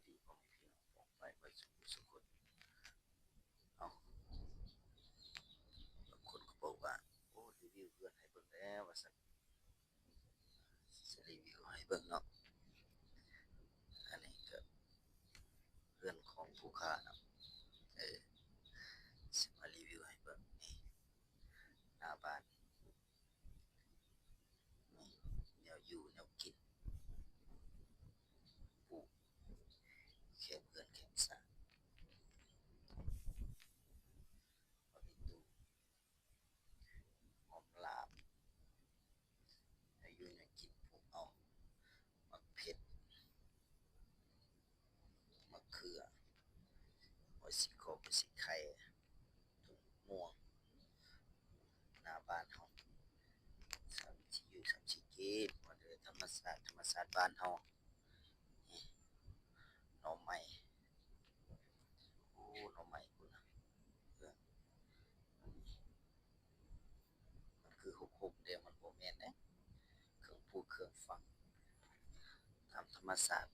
ດີພໍ່ແມ່ພີ່ນ້ອງປ້ອງປາຍເບິດສູ່ຜູ້ສູ່ຄົນ. ເອົ້າ ບາງຄົນກໍບອກວ່າ ໂອ້ ຣີວິວເຮືອນໃຫ້ເບິ່ງແດ່ວ່າຊັ້ນ. ຊິຣີວິວໃຫ້ເບິ່ງເນາະ. ອັນນີ້ກໍເຮືອນຂອງຜູ້ຄ້າເນາະ. ເອີ ຊິມາຣີວິວໃຫ້ເບິ່ງ. ນີ້ ໜ້າບ້ານ ນີ້ ແນວຢູ່ແນວກິນ ປູກແຄມເຮືອນແຄມຊານ ມີຕູ້ ຫອມລາບ ແນວຢູ່ແນວກິນ ປູກເອົາໝາກເຜັດ ມະເຂືອ ຫົວສີຄອກ ຫົວສີໄຄ ຕົ້ນມ່ວງ ໜ້າບ້ານເຮົາ ສາມສີ່ຢູ່ ສາມສີ່ກິດ ວ່າແຕ່ທຳມະຊາດ ທຳມະຊາດບ້ານເຮົາ. ນີ້ ໜໍ່ໄມ້ ໂອ້ ໜໍ່ໄມ້ພຸ້ນນະ. ເອີ ມັນຄືຫົກຫົກເດ້ ມັນບໍ່ແມ່ນເດ້ ເຄື່ອງປູກເຄື່ອງຝັງຕາມທຳມະຊາດ.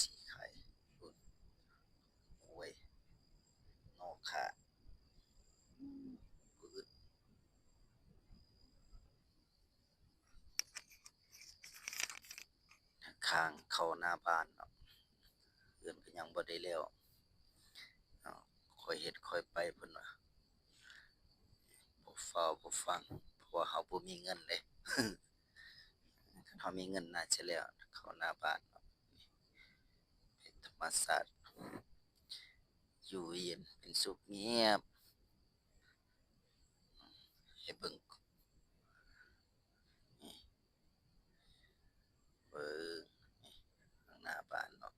ສີໄຄ ໂອ້ຍ ໜໍ່ຂ່າ ພືດ ທາງເຂົ້າໜ້າບ້ານເນາະ ເຮືອນກໍຍັງບໍ່ໄດ້ແລ້ວເນາະ ຄ່ອຍເຮັດຄ່ອຍໄປເພິ່ນວ່າ ບໍ່ຟ້າວບໍ່ຟັ່ງ ເພາະວ່າເຮົາບໍ່ມີເງິນເດ້ ຄັນເຮົາມີເງິນໜ້າຈະແລ້ວ ເຂົ້າໜ້າບ້ານເນາະ ເປັນທຳມະຊາດ ຢູ່ເຢັນເປັນສຸກ ງຽບ ໃຫ້ເບິ່ງ ນີ້ ເບິ່ງ ນີ້ ທາງໜ້າບ້ານເນາະ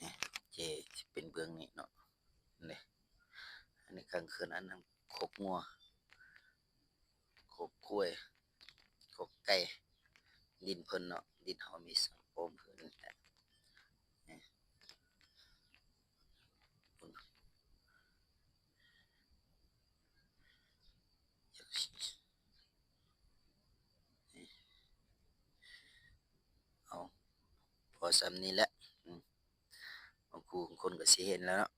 ນີ້ ເຈ ຊິເປັນເບື້ອງນີ້ເນາະ ນີ້ ອັນນີ້ຂ້າງເຮືອນ ອັນນັ້ນຄອກງົວ ຄອກຄວາຍ ຄອກໄກ່ ດິນເພິ່ນເນາະ ດິນເຮົາມີສອງປ້ອມເຮືອນນີ້ແຫຼະ ນີ້ ພຸ້ນ ເອົາ ພໍສ່ຳນີ້ແຫຼະ ອືມ ບາງຄູ່ບາງຄົນກໍຊິເຫັນແລ້ວເນາະ